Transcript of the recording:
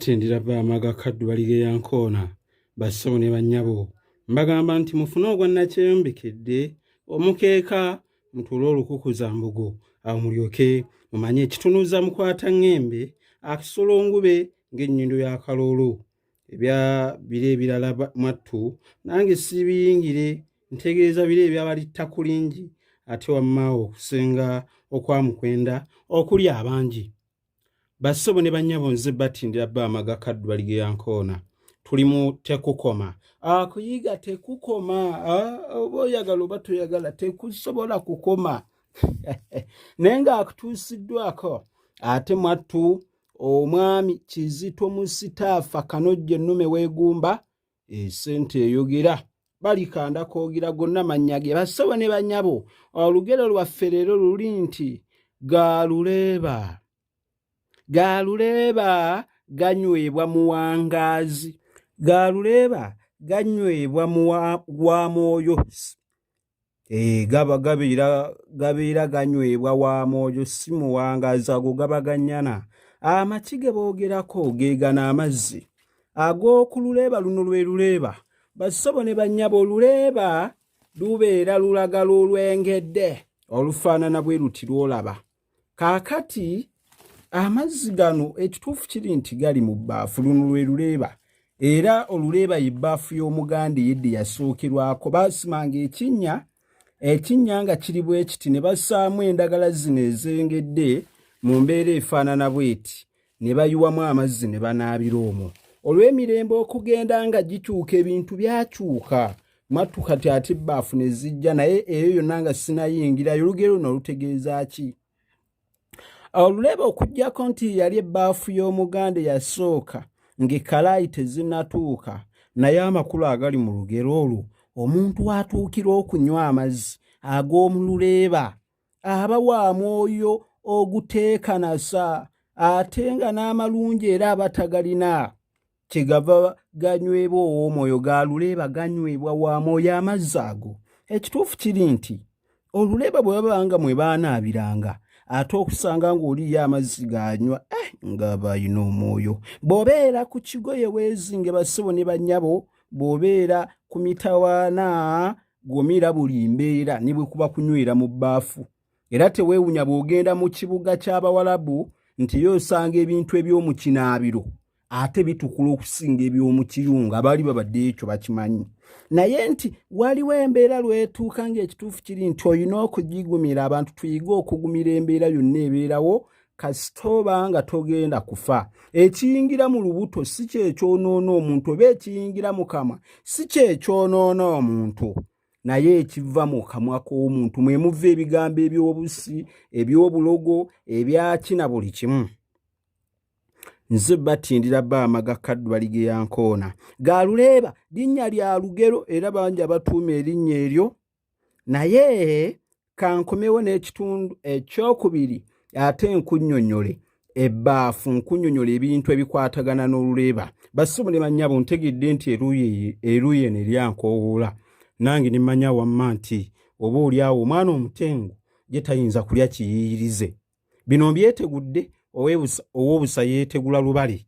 Tindira Bamaga Kaddu Baligeya Nkoona, bassebo ne bannyabo, mbagamba nti mufune ogwa nnakyeyombekedde omukeeka mutuule olukukuza mbugo awo mulyoke mumanye ekitunuza mukwata ŋŋembe akisolo ngube ng'ennyindo y'akaloolo ebya biri ebirala mwattu nange siibiyingire ntegeeza biri ebyabalitta kulingi ate wamma okusenga okwamukwenda okuli abangi. Bassebo ne bannyabo, nze Batindira Bamaga Kaddu Baligeya Nkoona. Tuli mu tekukoma akuyiga tekukoma, oba oyagala oba toyagala tekusobola kukoma naye ng'akutuusiddwako ate mwattu omwami Kizito Musitaafa Kanojja ennume weegumba esente eyogera balikanda koogira gonna mannya ge. Bassebo ne bannyabo, olugero lwaffe leero luli nti gaaluleeba gaaluleeba ganywebwa muwangaazi, gaaluleeba ganywebwa wa mwoyo. Eh, gaba gabeera gabeera ganywebwa wa mwoyo si muwangaazi, ago gaba gannyana. Amaki ge boogerako ge gano amazzi ag'oku luleeba luno lwe luleeba. Bassebo ne bannyabo, oluleeba lubeera lulagala olwengedde olufaanana bwe luti lw'olaba. Kaakati amazzi gano ekituufu kiri nti gali mu bbaafu, luno lwe luleeba, era oluleeba ye bbaafu y'Omuganda eyedde yasookerwako. Baasimanga ekinnya, ekinnya nga kiri bwe kiti, ne bassaamu endagala zino ezengedde mu mbeera efaanana bweti, ne bayiwamu amazzi ne banaabira omwo. Olw'emirembe okugenda nga gikyuka, ebintu byakyuka mwattu, kati ate ebbaafu ne zijja, naye eyo yonna nga sinayingirayo. Olugero luno lutegeeza ki? Oluleeba okuggyako nti yali ebbaafu y'Omuganda eyasooka ng'ekkalaayi tezinnatuuka, naye amakulu agali mu lugero olwo, omuntu atuukira okunywa amazzi ag'omu luleeba aba wa mwoyo oguteekanasa ate nga n'amalungi era aba tagalina, kyegava ganywebwa ow'omwoyo. Galuleeba ganywebwa wa mwoyo amazzi ago. Ekituufu kiri nti oluleeba bwe baba nga mwe baanaabiranga, ate okusanga ng'oliyo amazzi ganywa nga balina omwoyo. Bw'obeera ku kigoye weezinge, bassebo ne bannyabo, bw'obeera ku mitawaana gumira buli mbeera ne bwe kuba kunywera mu bbaafu. Era teweewunya bw'ogenda mu kibuga ky'Abawalabu nti yo osanga ebintu eby'omu kinaabiro ate bitukula okusinga eby'omu kiyungu. Abaali babadde ekyo bakimanyi, naye nti waliwo embeera lwetuuka ng'ekituufu kiri nti olina okugigumira. Abantu tuyige okugumira embeera yonna ebeerawo, kasita oba nga togenda kufa. Ekiyingira mu lubuto si kyekyonoona omuntu, oba ekiyingira mu kamwa si kyekyonoona omuntu, naye ekiva mu kamwa k'omuntu mwe muva ebigambo eby'obusi, eby'obulogo, ebyaki na buli kimu. Nze Batindira Bamaga Kaddu Baligeya Nkoona. Galuleeba linnya lya lugero, era bangi abatuuma erinnya eryo, naye kankomewo n'ekitundu ekyokubiri ate nkunnyonnyole ebbaafu, nkunnyonnyole ebintu ebikwatagana n'oluleeba. Bassebo ne bannyabo, ntegedde nti eruuyi eno eryankowoola nange ne mmanya wamma nti oba oli awo omwana omutengu ye tayinza kulya kiyiiyirize. Bino mbyetegudde, ow'obusa yeetegula lubale.